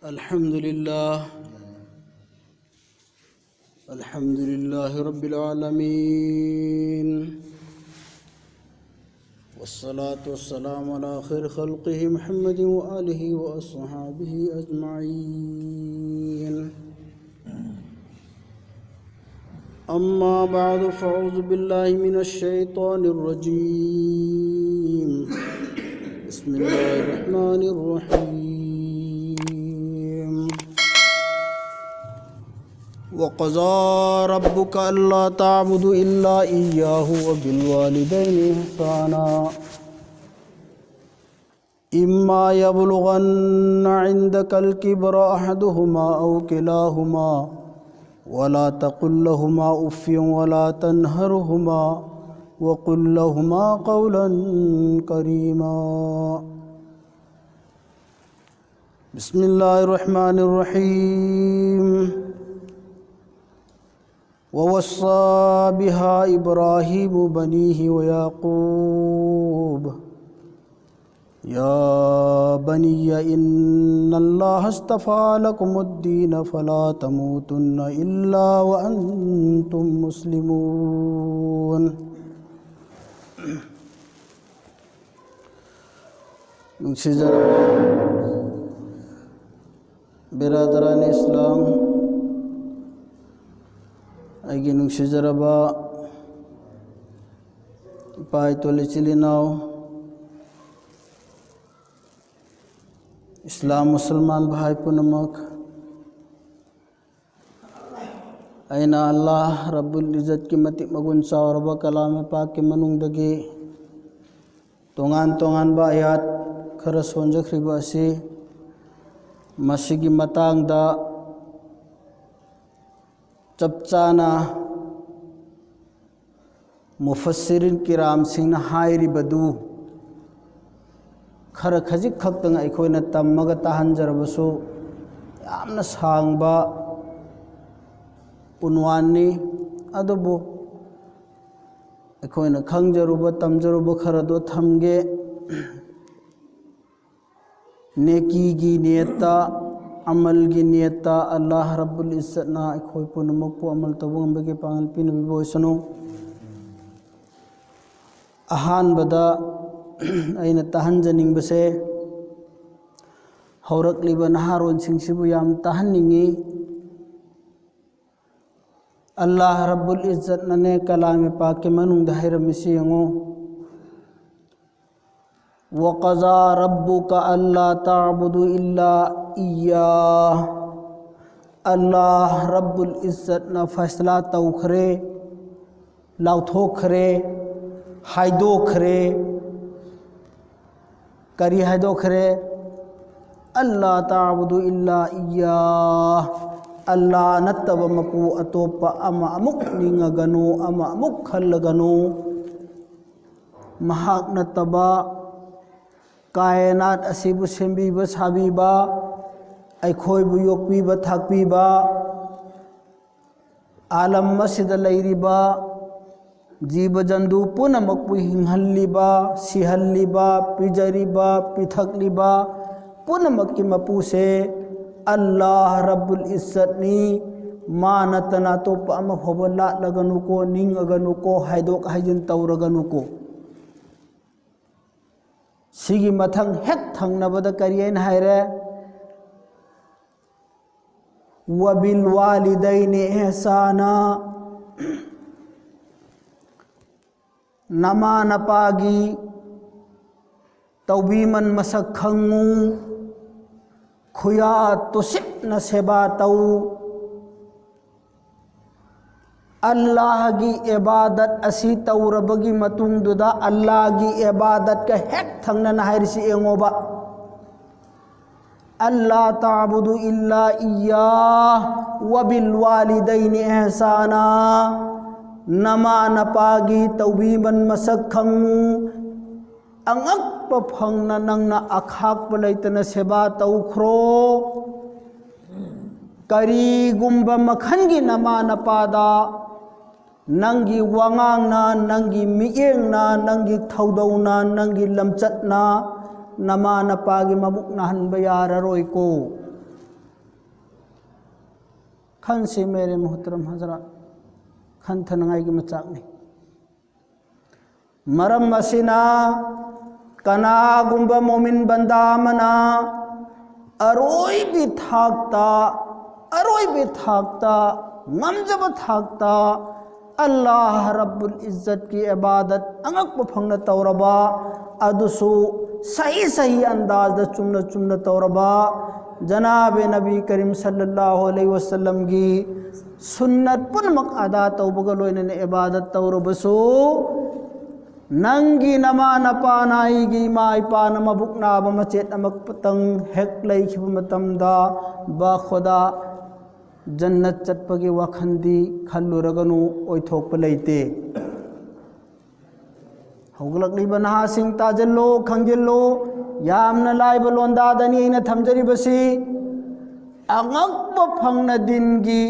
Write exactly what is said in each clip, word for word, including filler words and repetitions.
الحمد لله. الحمد لله رب العالمين. والصلاة والسلام على خير خلقه محمد وآله وأصحابه أجمعين. أما بعد، فأعوذ بالله من الشيطان الرجيم. بسم الله الرحمن الرحيم. وقضى ربك ألا تعبدوا إلا إياه وبالوالدين إحسانا. إما يبلغن عندك الكبر أحدهما أو كلاهما ولا تقل لهما أف ولا تنهرهما وقل لهما قولا كريما. بسم الله الرحمن الرحيم. ووصى بها إبراهيم بنيه ويعقوب يا بني إن الله اصطفى لكم الدين فلا تموتن إلا وأنتم مسلمون. ꯅꯨꯡꯁꯤꯖꯔꯕ ꯕꯤꯔꯥꯗꯔꯥꯅꯤ ꯏꯁꯂꯥꯝ, ꯑꯩꯒꯤ ꯅꯨꯡꯁꯤꯖꯔꯕ ꯏꯄꯥ ꯏꯇꯣꯜ ꯏꯆꯤꯜ ꯏꯅꯥꯎ, ꯏꯁꯂꯥꯝ ꯃꯨꯁꯜꯃꯥꯟ ꯚꯥꯏ ꯄꯨꯝꯅꯃꯛ, ꯑꯩꯅ ꯑꯜꯂꯥꯍ ꯔꯕꯨꯜ ꯏꯖꯠꯀꯤ ꯃꯇꯤꯛ ꯃꯒꯨꯟ ꯆꯥꯎꯔꯕ ꯀꯂꯥꯝ ꯄꯥꯛꯀꯤ ꯃꯅꯨꯡꯗꯒꯤ ꯇꯣꯉꯥꯟ ꯇꯣꯉꯥꯟꯕ ꯑꯌꯥꯠ ꯈꯔ ꯁꯣꯟꯖꯈ꯭ꯔꯤꯕ ꯑꯁꯤ ꯃꯁꯤꯒꯤ ꯃꯇꯥꯡꯗ ꯆꯞ ꯆꯥꯅ ꯃꯨꯐꯁꯤꯔꯤꯟ ꯀꯤꯔꯥꯝꯁꯤꯡꯅ ꯍꯥꯏꯔꯤꯕꯗꯨ ꯈꯔ ꯈꯖꯤꯛ ꯈꯛꯇꯪ ꯑꯩꯈꯣꯏꯅ ꯇꯝꯃꯒ ꯇꯥꯍꯟꯖꯔꯕꯁꯨ, ꯌꯥꯝꯅ ꯁꯥꯡꯕ ꯎꯟꯋꯥꯟꯅꯤ꯫ ꯑꯗꯨꯕꯨ ꯑꯩꯈꯣꯏꯅ ꯈꯪꯖꯔꯨꯕ, ꯇꯝꯖꯔꯨꯕ ꯈꯔꯗꯣ ꯊꯝꯒꯦ꯫ ꯅꯦꯀꯤꯒꯤ ꯅꯤꯌꯠꯇ ꯑꯃꯜꯒꯤ ꯅꯤꯌꯠꯇ ꯑꯜꯂꯥꯍ ꯔꯕꯨꯜ ꯏꯖꯠꯅ ꯑꯩꯈꯣꯏ ꯄꯨꯝꯅꯃꯛꯄꯨ ꯑꯃꯜ ꯇꯧꯕ ꯉꯝꯕꯒꯤ ꯄꯥꯡꯒꯜ ꯄꯤꯅꯕꯤꯕ ꯑꯣꯏꯁꯅꯨ꯫ ꯑꯍꯥꯟꯕꯗ ꯑꯩꯅ ꯇꯥꯍꯟꯖꯅꯤꯡꯕꯁꯦ, ꯍꯧꯔꯛꯂꯤꯕ ꯅꯍꯥꯔꯣꯟꯁꯤꯡꯁꯤꯕꯨ ꯌꯥꯝ ꯇꯥꯍꯟꯅꯤꯡꯉꯤ꯫ ꯑꯜꯂꯥꯍ ꯔꯕꯨꯜ ꯏꯖꯠꯅꯅꯦ ꯀꯂꯥꯃꯦ ꯄꯥꯛꯀꯤ ꯃꯅꯨꯡꯗ ꯍꯥꯏꯔꯝꯃꯤꯁꯤ ꯌꯦꯡꯉꯨ꯫ "ꯋꯥꯀꯖꯥ ꯔꯕꯨꯀ ꯑꯜꯂꯥ ꯇꯥꯕꯨꯗꯨ ꯏꯜꯂꯥ ꯏꯌꯥ꯫" ꯑꯜꯂꯥꯍ ꯔꯕꯨꯜ ꯏꯖꯠꯅ ꯐꯩꯁꯂꯥ ꯇꯧꯈ꯭ꯔꯦ, ꯂꯥꯎꯊꯣꯛꯈ꯭ꯔꯦ, ꯍꯥꯏꯗꯣꯛꯈ꯭ꯔꯦ꯫ ꯀꯔꯤ ꯍꯥꯏꯗꯣꯛꯈ꯭ꯔꯦ? "ꯑꯜꯂꯥ ꯇꯥꯕꯨꯗꯨ ꯏꯜꯂꯥ ꯏꯌꯥ꯫" ꯑꯜꯂꯥ ꯅꯠꯇꯕ ꯃꯄꯨ ꯑꯇꯣꯞꯄ ꯑꯃ ꯑꯃꯨꯛ ꯅꯤꯡꯉꯒꯅꯨ, ꯑꯃ ꯑꯃꯨꯛ ꯈꯜꯂꯒꯅꯨ꯫ ꯃꯍꯥꯛ ꯅꯠꯇꯕ ꯀꯥꯏꯅꯥꯠ ꯑꯁꯤꯕꯨ ꯁꯦꯝꯕꯤꯕ ꯁꯥꯕꯤꯕ, ꯑꯩꯈꯣꯏꯕꯨ ꯌꯣꯛꯄꯤꯕ ꯊꯥꯛꯄꯤꯕ, ꯑꯥꯂꯝ ꯑꯁꯤꯗ ꯂꯩꯔꯤꯕ ꯖꯤꯕ ꯖꯟꯇꯨ ꯄꯨꯝꯅꯃꯛꯄꯨ ꯍꯤꯡꯍꯜꯂꯤꯕ, ꯁꯤꯍꯜꯂꯤꯕ, ꯄꯤꯖꯔꯤꯕ, ꯄꯤꯊꯛꯂꯤꯕ ꯄꯨꯝꯅꯃꯛꯀꯤ ꯃꯄꯨꯁꯦ ꯑꯜꯂꯥꯍ ꯔꯕꯨꯜ ꯏꯖꯠꯅꯤ꯫ ꯃꯥ ꯅꯠꯇꯅ ꯑꯇꯣꯞꯄ ꯑꯃ ꯐꯥꯎꯕ ꯂꯥꯠꯂꯒꯅꯨꯀꯣ, ꯅꯤꯡꯉꯒꯅꯨꯀꯣ, ꯍꯥꯏꯗꯣꯛ ꯍꯥꯏꯖꯤꯟ ꯇꯧꯔꯒꯅꯨꯀꯣ꯫ ꯁꯤꯒꯤ ꯃꯊꯪ ꯍꯦꯛ ꯊꯪꯅꯕꯗ ꯀꯔꯤ ꯍꯥꯏꯅ ꯍꯥꯏꯔꯦ? "ꯋꯥꯕꯤꯜ ꯋꯥꯂꯤꯗꯩꯅꯤ ꯏꯍꯁꯥꯅ꯫" ꯅꯃꯥ ꯅꯄꯥꯒꯤ ꯇꯧꯕꯤꯃꯟ ꯃꯁꯛ ꯈꯪꯉꯨ, ꯈꯨꯌꯥ ꯇꯨꯁꯤꯠꯅ ꯁꯦꯕꯥ ꯇꯧ꯫ ꯑꯜꯂꯥꯍꯒꯤ ꯏꯕꯥꯗꯠ ꯑꯁꯤ ꯇꯧꯔꯕꯒꯤ ꯃꯇꯨꯡꯗꯨꯗ ꯑꯜꯂꯥꯍꯒꯤ ꯏꯕꯥꯗꯠꯀ ꯍꯦꯛ ꯊꯪꯅꯅ ꯍꯥꯏꯔꯤꯁꯤ ꯌꯦꯡꯉꯣꯕ꯫ "ꯑꯜꯂꯥ ꯇꯥꯕꯨꯗꯨ ꯏꯜꯂꯥ ꯏꯌꯥ, ꯋꯥꯕꯤꯜ ꯋꯥꯂꯤꯗꯩꯅꯤ ꯏꯍꯁꯥꯅ꯫" ꯅꯃꯥ ꯅꯄꯥꯒꯤ ꯇꯧꯕꯤꯃꯟ ꯃꯁꯛ ꯈꯪꯉꯨ, ꯑꯉꯛꯄ ꯐꯪꯅ ꯅꯪꯅ ꯑꯈꯥꯛꯄ ꯂꯩꯇꯅ ꯁꯦꯕꯥ ꯇꯧꯈ꯭ꯔꯣ꯫ ꯀꯔꯤꯒꯨꯝꯕ ꯃꯈꯜꯒꯤ ꯅꯃꯥ ꯅꯄꯥꯗ ꯅꯪꯒꯤ ꯋꯥꯉꯥꯡꯅ, ꯅꯪꯒꯤ ꯃꯤꯠꯌꯦꯡꯅ, ꯅꯪꯒꯤ ꯊꯧꯗꯧꯅ, ꯅꯪꯒꯤ ꯂꯝꯆꯠꯅ ꯅꯃꯥ ꯅꯄꯥꯒꯤ ꯃꯕꯨꯛ ꯅꯥꯍꯟꯕ ꯌꯥꯔꯔꯣꯏꯀꯣ꯫ ꯈꯟꯁꯤ ꯃꯦꯔꯦ ꯃꯨꯍꯇꯔꯝ ꯍꯖꯔꯥꯠ, ꯈꯟꯊꯅꯉꯥꯏꯒꯤ ꯃꯆꯥꯛꯅꯤ꯫ ꯃꯔꯝ ꯑꯁꯤꯅ ꯀꯅꯥꯒꯨꯝꯕ ꯃꯣꯃꯤꯟ ꯕꯟꯗꯥ ꯑꯃꯅ ꯑꯔꯣꯏꯕꯤ ꯊꯥꯛꯇ, ꯑꯔꯣꯏꯕꯤ ꯊꯥꯛꯇ, ꯉꯝꯖꯕ ꯊꯥꯛꯇ ꯑꯜꯂꯥꯍ ꯔꯕꯨꯜ ꯏꯖꯠꯀꯤ ꯏꯕꯥꯗꯠ ꯑꯉꯛꯄ ꯐꯪꯅ ꯇꯧꯔꯕ, ꯑꯗꯨꯁꯨ ꯁꯍꯤ ꯁꯍꯤ ꯑꯟꯗꯥꯖꯗ ꯆꯨꯝꯅ ꯆꯨꯝꯅ ꯇꯧꯔꯕ, ꯖꯅꯥꯕꯦ ꯅꯕꯤ ꯀꯔꯤꯝ ꯁꯜꯂꯜꯂꯥꯍꯨ ꯑꯂꯩꯍꯤ ꯋꯁꯜꯂꯝꯒꯤ ꯁꯨꯟꯅꯠ ꯄꯨꯝꯅꯃꯛ ꯑꯗꯥ ꯇꯧꯕꯒ ꯂꯣꯏꯅꯅ ꯏꯕꯥꯗꯠ ꯇꯧꯔꯕꯁꯨ, ꯅꯪꯒꯤ ꯅꯃꯥ ꯅꯄꯥꯅ, ꯑꯩꯒꯤ ꯏꯃꯥ ꯏꯄꯥꯅ ꯃꯕꯨꯛ ꯅꯥꯕ ꯃꯆꯦꯠ ꯑꯃꯈꯛꯇꯪ ꯍꯦꯛ ꯂꯩꯈꯤꯕ ꯃꯇꯝꯗ, ꯕꯥ ꯈꯨꯗꯥ, ꯖꯟꯅꯠ ꯆꯠꯄꯒꯤ ꯋꯥꯈꯜꯗꯤ ꯈꯜꯂꯨꯔꯒꯅꯨ, ꯑꯣꯏꯊꯣꯛꯄ ꯂꯩꯇꯦ꯫ ꯍꯧꯒꯠꯂꯛꯂꯤꯕ ꯅꯍꯥꯁꯤꯡ, ꯇꯥꯖꯜꯂꯣ, ꯈꯪꯖꯤꯜꯂꯣ꯫ ꯌꯥꯝꯅ ꯂꯥꯏꯕ ꯂꯣꯟꯗꯥꯗꯅꯤ ꯑꯩꯅ ꯊꯝꯖꯔꯤꯕꯁꯤ꯫ ꯑꯉꯛꯄ ꯐꯪꯅ ꯗꯤꯟꯒꯤ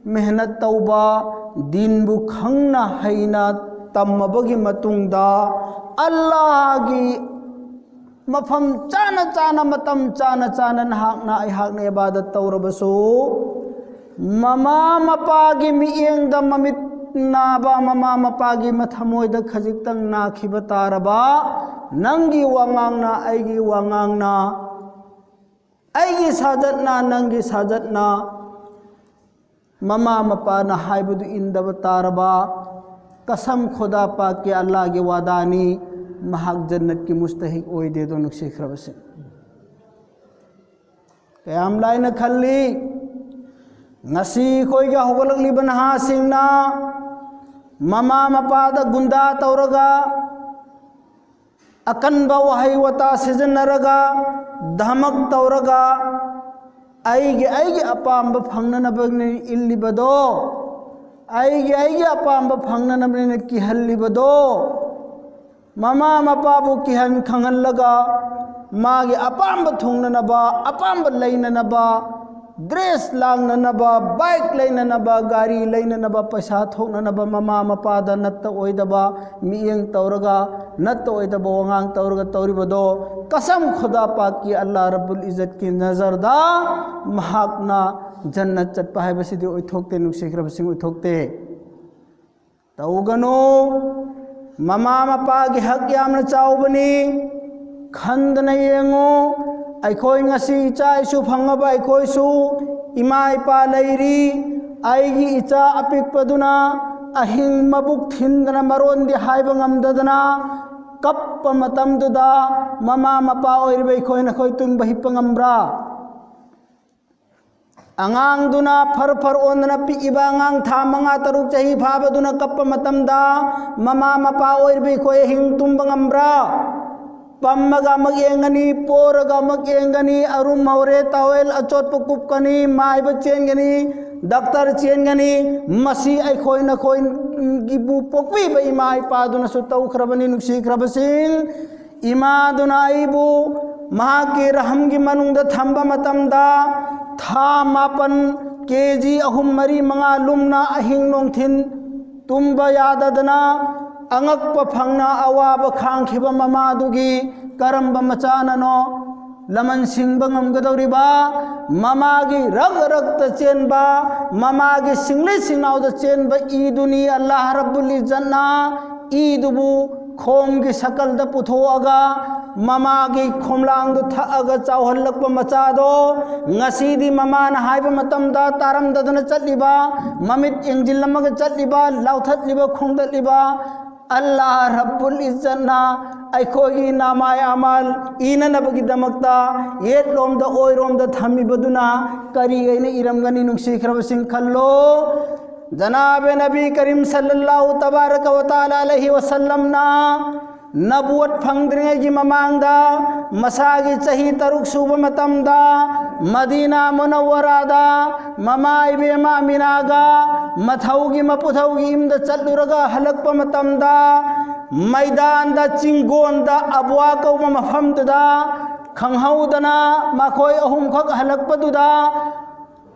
ꯃꯦꯍꯅꯠ ꯇꯧꯕ, ꯗꯤꯟꯕꯨ ꯈꯪꯅ ꯍꯩꯅ ꯇꯝꯃꯕꯒꯤ ꯃꯇꯨꯡꯗ, ꯑꯜꯂꯥꯍꯒꯤ ꯃꯐꯝ ꯆꯥꯅ ꯆꯥꯅ, ꯃꯇꯝ ꯆꯥꯅ ꯆꯥꯅ ꯅꯍꯥꯛꯅ, ꯑꯩꯍꯥꯛꯅ ꯏꯕꯥꯗꯠ ꯇꯧꯔꯕꯁꯨ, ꯃꯃꯥ ꯃꯄꯥꯒꯤ ꯃꯤꯠꯌꯦꯡꯗ ꯃꯃꯤꯠ ꯅꯥꯕ, ꯃꯃꯥ ꯃꯄꯥꯒꯤ ꯃꯊꯃꯣꯏꯗ ꯈꯖꯤꯛꯇꯪ ꯅꯥꯈꯤꯕ ꯇꯥꯔꯕ, ꯅꯪꯒꯤ ꯋꯥꯉꯥꯡꯅ, ꯑꯩꯒꯤ ꯋꯥꯉꯥꯡꯅ, ꯑꯩꯒꯤ ꯁꯥꯖꯠꯅ, ꯅꯪꯒꯤ ꯁꯥꯖꯠꯅ, ꯃꯃꯥ ꯃꯄꯥꯅ ꯍꯥꯏꯕꯗꯨ ꯏꯟꯗꯕ ꯇꯥꯔꯕ, ꯀꯁꯝ ꯈꯨꯗꯥ ꯄꯥꯛꯀꯤ ꯑꯜꯂꯥꯍꯒꯤ ꯋꯥꯗꯥꯅꯤ, ꯃꯍꯥꯛ ꯖꯟꯅꯠꯀꯤ ꯃꯨꯁꯇꯍꯤꯛ ꯑꯣꯏꯗꯦꯗꯣ꯫ ꯅꯨꯡꯁꯤꯈ꯭ꯔꯕꯁꯦ, ꯀꯌꯥꯝ ꯂꯥꯏꯅ ꯈꯜꯂꯤ? ꯉꯁꯤ ꯑꯩꯈꯣꯏꯒꯤ ꯍꯧꯒꯠꯂꯛꯂꯤꯕ ꯅꯍꯥꯁꯤꯡꯅ ꯃꯃꯥ ꯃꯄꯥꯗ ꯒꯨꯟꯗꯥ ꯇꯧꯔꯒ, ꯑꯀꯟꯕ ꯋꯥꯍꯩ ꯋꯥꯇꯥ ꯁꯤꯖꯤꯟꯅꯔꯒ, ꯙꯃꯛ ꯇꯧꯔꯒ, ꯑꯩꯒꯤ, ꯑꯩꯒꯤ ꯑꯄꯥꯝꯕ ꯐꯪꯅꯅꯕꯅꯤ ꯏꯜꯂꯤꯕꯗꯣ, ꯑꯩꯒꯤ, ꯑꯩꯒꯤ ꯑꯄꯥꯝꯕ ꯐꯪꯅꯅꯕꯅꯤꯅ ꯀꯤꯍꯜꯂꯤꯕꯗꯣ, ꯃꯃꯥ ꯃꯄꯥꯕꯨ ꯀꯤꯍꯟ ꯈꯪꯍꯜꯂꯒ, ꯃꯥꯒꯤ ꯑꯄꯥꯝꯕ ꯊꯨꯡꯅꯅꯕ, ꯑꯄꯥꯝꯕ ꯂꯩꯅꯅꯕ, ꯗ꯭ꯔꯦꯁ ꯂꯥꯡꯅꯅꯕ, ꯕꯥꯏꯛ ꯂꯩꯅꯅꯕ, ꯒꯥꯔꯤ ꯂꯩꯅꯅꯕ, ꯄꯩꯁꯥ ꯊꯣꯛꯅꯅꯕ, ꯃꯃꯥ ꯃꯄꯥꯗ ꯅꯠꯇ ꯑꯣꯏꯗꯕ ꯃꯤꯠꯌꯦꯡ ꯇꯧꯔꯒ, ꯅꯠꯇ ꯑꯣꯏꯗꯕ ꯋꯥꯉꯥꯡ ꯇꯧꯔꯒ ꯇꯧꯔꯤꯕꯗꯣ, ꯀꯁꯝ ꯈꯨꯗꯥ ꯄꯥꯛꯀꯤ ꯑꯜꯂꯥꯍ ꯔꯕꯨꯜ ꯏꯖꯠꯀꯤ ꯅꯖꯔꯗ ꯃꯍꯥꯛꯅ ꯖꯟꯅꯠ ꯆꯠꯄ ꯍꯥꯏꯕꯁꯤꯗꯤ ꯑꯣꯏꯊꯣꯛꯇꯦ, ꯅꯨꯡꯁꯤꯈ꯭ꯔꯕꯁꯤꯡ, ꯑꯣꯏꯊꯣꯛꯇꯦ꯫ ꯇꯧꯒꯅꯨ꯫ ꯃꯃꯥ ꯃꯄꯥꯒꯤ ꯍꯛ ꯌꯥꯝꯅ ꯆꯥꯎꯕꯅꯤ꯫ ꯈꯟꯗꯅ ꯌꯦꯡꯉꯨ꯫ ꯑꯩꯈꯣꯏ ꯉꯁꯤ ꯏꯆꯥ ꯏꯁꯨ ꯐꯪꯉꯕ ꯑꯩꯈꯣꯏꯁꯨ ꯏꯃꯥ ꯏꯄꯥ ꯂꯩꯔꯤ꯫ ꯑꯩꯒꯤ ꯏꯆꯥ ꯑꯄꯤꯛꯄꯗꯨꯅ ꯑꯍꯤꯡ ꯃꯕꯨꯛ ꯊꯤꯟꯗꯅ ꯃꯔꯣꯟꯗꯤ ꯍꯥꯏꯕ ꯉꯝꯗꯗꯅ ꯀꯞꯄ ꯃꯇꯝꯗꯨꯗ ꯃꯃꯥ ꯃꯄꯥ ꯑꯣꯏꯔꯤꯕ ꯑꯩꯈꯣꯏꯅ ꯑꯩꯈꯣꯏ ꯇꯨꯝꯕ ꯍꯤꯞꯄ ꯉꯝꯕ꯭ꯔꯥ? ꯑꯉꯥꯡꯗꯨꯅ ꯐꯔ ꯐꯔ ꯑꯣꯟꯗꯅ ꯄꯤꯛꯏꯕ ꯑꯉꯥꯡ ꯊꯥ ꯃꯉꯥ, ꯇꯔꯨꯛ, ꯆꯍꯤ ꯐꯥꯕꯗꯨꯅ ꯀꯞꯄ ꯃꯇꯝꯗ ꯃꯃꯥ ꯃꯄꯥ ꯑꯣꯏꯔꯤꯕ ꯑꯩꯈꯣꯏ ꯑꯍꯤꯡ ꯇꯨꯝꯕ ꯉꯝꯕ꯭ꯔꯥ? ꯄꯝꯃꯒ ꯑꯃꯨꯛ ꯌꯦꯡꯒꯅꯤ, ꯄꯣꯔꯒ ꯑꯃꯨꯛ ꯌꯦꯡꯒꯅꯤ, ꯑꯔꯨꯝ ꯍꯧꯔꯦ, ꯇꯥꯋꯦꯜ ꯑꯆꯣꯠꯄ ꯀꯨꯞꯀꯅꯤ, ꯃꯥꯏꯕ ꯆꯦꯟꯒꯅꯤ, ꯗꯥꯛꯇꯔ ꯆꯦꯟꯒꯅꯤ꯫ ꯃꯁꯤ ꯑꯩꯈꯣꯏ ꯅꯈꯣꯏꯒꯤꯕꯨ ꯄꯣꯛꯄꯤꯕ ꯏꯃꯥ ꯏꯄꯥꯗꯨꯅꯁꯨ ꯇꯧꯈ꯭ꯔꯕꯅꯤ, ꯅꯨꯡꯁꯤꯈ꯭ꯔꯕꯁꯤꯡ꯫ ꯏꯃꯥꯗꯨꯅ ꯑꯩꯕꯨ ꯃꯍꯥꯛꯀꯤ ꯔꯍꯝꯒꯤ ꯃꯅꯨꯡꯗ ꯊꯝꯕ ꯃꯇꯝꯗ ꯊꯥ ꯃꯥꯄꯟ, ꯀꯦ ꯖꯤ ꯑꯍꯨꯝ, ꯃꯔꯤ, ꯃꯉꯥ ꯂꯨꯝꯅ ꯑꯍꯤꯡ ꯅꯨꯡꯊꯤꯟ ꯇꯨꯝꯕ ꯌꯥꯗꯗꯅ ꯑꯉꯛꯄ ꯐꯪꯅ ꯑꯋꯥꯕ ꯈꯥꯡꯈꯤꯕ ꯃꯃꯥꯗꯨꯒꯤ ꯀꯔꯝꯕ ꯃꯆꯥꯅꯅꯣ ꯂꯃꯟ ꯁꯤꯡꯕ ꯉꯝꯒꯗꯧꯔꯤꯕ? ꯃꯃꯥꯒꯤ ꯔꯛ ꯔꯛꯇ ꯆꯦꯟꯕ, ꯃꯃꯥꯒꯤ ꯁꯤꯡꯂꯤ ꯁꯤꯡꯅꯥꯎꯗ ꯆꯦꯟꯕ ꯏꯗꯨꯅꯤ ꯑꯜꯂꯥꯍ ꯔꯕꯨꯜ ꯏꯖꯠꯅ ꯏꯗꯨꯕꯨ ꯈꯣꯝꯒꯤ ꯁꯀꯜꯗ ꯄꯨꯊꯣꯛꯑꯒ ꯃꯃꯥꯒꯤ ꯈꯣꯝꯂꯥꯡꯗꯨ ꯊꯛꯑꯒ ꯆꯥꯎꯍꯜꯂꯛꯄ ꯃꯆꯥꯗꯣ ꯉꯁꯤꯗꯤ ꯃꯃꯥꯅ ꯍꯥꯏꯕ ꯃꯇꯝꯗ ꯇꯥꯔꯝꯗꯗꯅ ꯆꯠꯂꯤꯕ, ꯃꯃꯤꯠ ꯌꯦꯡꯁꯤꯜꯂꯝꯃꯒ ꯆꯠꯂꯤꯕ, ꯂꯥꯎꯊꯠꯂꯤꯕ, ꯈꯣꯡꯗꯠꯂꯤꯕ, ꯑꯜꯂꯥꯍ ꯔꯕꯨꯜ ꯏꯖꯠꯅ ꯑꯩꯈꯣꯏꯒꯤ ꯅꯥꯃꯥꯏ ꯑꯃꯥꯜ ꯏꯅꯅꯕꯒꯤꯗꯃꯛꯇ ꯌꯦꯠꯂꯣꯝꯗ ꯑꯣꯏꯔꯣꯝꯗ ꯊꯝꯃꯤꯕꯗꯨꯅ ꯀꯔꯤ ꯑꯩꯅ ꯏꯔꯝꯒꯅꯤ? ꯅꯨꯡꯁꯤꯈ꯭ꯔꯕꯁꯤꯡ, ꯈꯜꯂꯣ꯫ ꯖꯅꯥꯕꯦ ꯅꯕꯤ ꯀꯔꯤꯝ ꯁꯜꯂꯜꯂꯥꯍꯨ ꯇꯕꯥꯔꯀ ꯋ ꯇꯥꯂꯥ ꯑꯂꯩꯍꯤ ꯋꯁꯜꯂꯝꯅ ꯅꯕꯨꯋꯠ ꯐꯪꯗ꯭ꯔꯤꯉꯩꯒꯤ ꯃꯃꯥꯡꯗ ꯃꯁꯥꯒꯤ ꯆꯍꯤ ꯇꯔꯨꯛ ꯁꯨꯕ ꯃꯇꯝꯗ ꯃꯗꯤꯅꯥ ꯃꯨꯅꯧꯋꯔꯥꯗ ꯃꯃꯥ ꯏꯕꯦꯝꯃ ꯑꯃꯤꯅꯥꯒ ꯃꯊꯧꯒꯤ ꯃꯄꯨꯊꯧꯒꯤ ꯌꯨꯝꯗ ꯆꯠꯂꯨꯔꯒ ꯍꯜꯂꯛꯄ ꯃꯇꯝꯗ ꯃꯩꯗꯥꯟꯗ, ꯆꯤꯡꯒꯣꯟꯗ, ꯑꯕ꯭ꯋꯥ ꯀꯧꯕ ꯃꯐꯝꯗꯨꯗ ꯈꯪꯍꯧꯗꯅ ꯃꯈꯣꯏ ꯑꯍꯨꯝꯈꯛ ꯍꯜꯂꯛꯄꯗꯨꯗ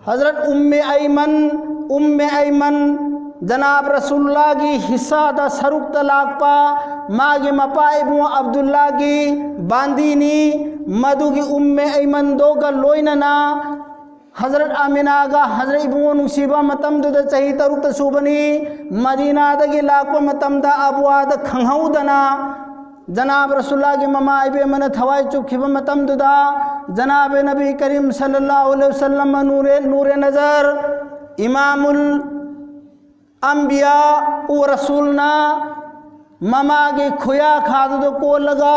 ꯍꯖꯔꯠ ꯎꯝꯃꯦ ꯑꯩꯃꯟ, ꯎꯝꯃꯦ ꯑꯩꯃꯟ ꯖꯅꯥꯕ ꯔꯁꯨꯜꯂꯥꯒꯤ ꯍꯤꯁꯥꯗ, ꯁꯔꯨꯛꯇ ꯂꯥꯛꯄ ꯃꯥꯒꯤ ꯃꯄꯥ ꯏꯕꯨꯡ ꯑꯕꯗꯨꯜꯂꯥꯒꯤ ꯕꯥꯟꯗꯤꯅꯤ꯫ ꯃꯗꯨꯒꯤ ꯎꯝꯃꯦ ꯑꯩꯃꯟꯗꯣꯒ ꯂꯣꯏꯅꯅ ꯍꯖꯔꯠ ꯑꯥꯃꯤꯅꯥꯒ ꯍꯖꯔꯠ ꯏꯕꯨꯡꯉꯣ ꯅꯨꯡꯁꯤꯕ ꯃꯇꯝꯗꯨꯗ ꯆꯍꯤ ꯇꯔꯨꯛꯇ ꯁꯨꯕꯅꯤ꯫ ꯃꯗꯤꯅꯥꯗꯒꯤ ꯂꯥꯛꯄ ꯃꯇꯝꯗ ꯑꯕꯨꯋꯥꯗ ꯈꯪꯍꯧꯗꯅ ꯖꯅꯥꯕ ꯔꯁꯨꯜꯂꯥꯒꯤ ꯃꯃꯥ ꯏꯕꯦꯝꯃꯅ ꯊꯋꯥꯏ ꯆꯨꯞꯈꯤꯕ ꯃꯇꯝꯗꯨꯗ ꯖꯅꯥꯕ ꯅꯕꯤ ꯀꯔꯤꯝ ꯁꯜꯂꯜꯂꯥꯍꯨ ꯑꯂꯩꯍꯤ ꯋꯁꯜꯂꯝ ꯅꯨꯔꯦ, ꯅꯨꯔꯦ ꯅꯖꯔ ꯏꯃꯥꯃꯨꯜ ꯑꯝꯕꯤꯌꯥ ꯎ ꯔꯁꯨꯜꯅ ꯃꯃꯥꯒꯤ ꯈꯨꯌꯥꯈꯥꯗꯨꯗ ꯀꯣꯜꯂꯒ,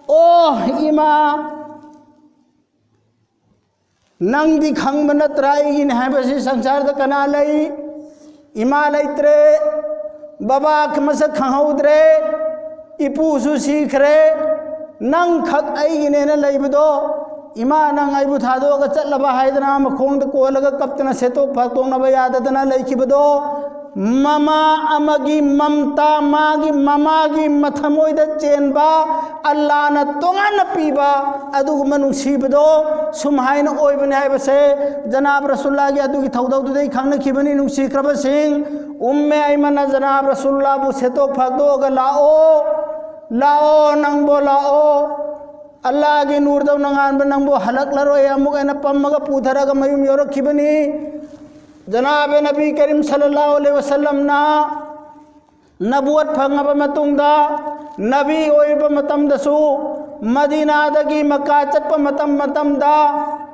"ꯑꯣ ꯏꯃꯥ, ꯅꯪꯗꯤ ꯈꯪꯕ ꯅꯠꯇ꯭ꯔꯥ ꯑꯩꯒꯤꯅꯦ ꯍꯥꯏꯕꯁꯤ ꯁꯪꯁꯥꯔꯗ ꯀꯅꯥ ꯂꯩ? ꯏꯃꯥ ꯂꯩꯇ꯭ꯔꯦ, ꯕꯕꯥ ꯃꯁꯛ ꯈꯪꯍꯧꯗ꯭ꯔꯦ, ꯏꯄꯨꯁꯨ ꯁꯤꯈ꯭ꯔꯦ, ꯅꯪꯈꯛ ꯑꯩꯒꯤꯅꯦꯅ ꯂꯩꯕꯗꯣ, ꯏꯃꯥ ꯅꯪ ꯑꯩꯕꯨ ꯊꯥꯗꯣꯛꯑꯒ ꯆꯠꯂꯕ ꯍꯥꯏꯗꯅ ꯃꯈꯣꯡꯗ ꯀꯣꯜꯂꯒ ꯀꯞꯇꯅ ꯁꯦꯠꯇꯣꯛ ꯐꯥꯛꯇꯣꯛꯅꯕ ꯌꯥꯗꯗꯅ ꯂꯩꯈꯤꯕꯗꯣ, ꯃꯃꯥ ꯑꯃꯒꯤ ꯃꯝꯇꯥ, ꯃꯥꯒꯤ ꯃꯃꯥꯒꯤ ꯃꯊꯃꯣꯏꯗ ꯆꯦꯟꯕ, ꯑꯜꯂꯥꯅ ꯇꯣꯉꯥꯟꯅ ꯄꯤꯕ ꯑꯗꯨꯒꯨꯝꯕ ꯅꯨꯡꯁꯤꯕꯗꯣ ꯁꯨꯝ ꯍꯥꯏꯅ ꯑꯣꯏꯕꯅꯤ ꯍꯥꯏꯕꯁꯦ ꯖꯅꯥꯕ ꯔꯁꯨꯜꯂꯥꯒꯤ ꯑꯗꯨꯒꯤ ꯊꯧꯗꯧꯗꯨꯗꯒꯤ ꯈꯪꯅꯈꯤꯕꯅꯤ꯫ ꯅꯨꯡꯁꯤꯈ꯭ꯔꯕꯁꯤꯡ, ꯎꯝꯃꯦ ꯑꯩꯃꯅ ꯖꯅꯥꯕ ꯔꯁꯨꯜꯂꯥꯕꯨ ꯁꯦꯠꯇꯣꯛ ꯐꯥꯛꯇꯣꯛꯑꯒ, "ꯂꯥꯛꯑꯣ, ꯂꯥꯛꯑꯣ, ꯅꯪꯕꯣ ꯂꯥꯛꯑꯣ, ꯑꯜꯂꯥꯒꯤ ꯅꯨꯔꯗꯧꯅ ꯉꯥꯟꯕ ꯅꯪꯕꯨ ꯍꯜꯂꯛꯂꯔꯣꯏ" ꯑꯃꯨꯛ ꯑꯩꯅ ꯄꯝꯃꯒ ꯄꯨꯊꯔꯒ ꯃꯌꯨꯝ ꯌꯧꯔꯛꯈꯤꯕꯅꯤ꯫ ꯖꯅꯥꯕ ꯅꯕꯤ ꯀꯔꯤꯝ ꯁꯜꯂꯜꯂꯥꯍꯨ ꯑꯂꯩꯍꯤ ꯋꯁꯜꯂꯝꯅ ꯅꯕꯨꯋꯠ ꯐꯪꯉꯕ ꯃꯇꯨꯡꯗ, ꯅꯕꯤ ꯑꯣꯏꯕ ꯃꯇꯝꯗꯁꯨ, ꯃꯗꯤꯅꯥꯗꯒꯤ ꯃꯛꯀꯥ ꯆꯠꯄ ꯃꯇꯝ ꯃꯇꯝꯗ,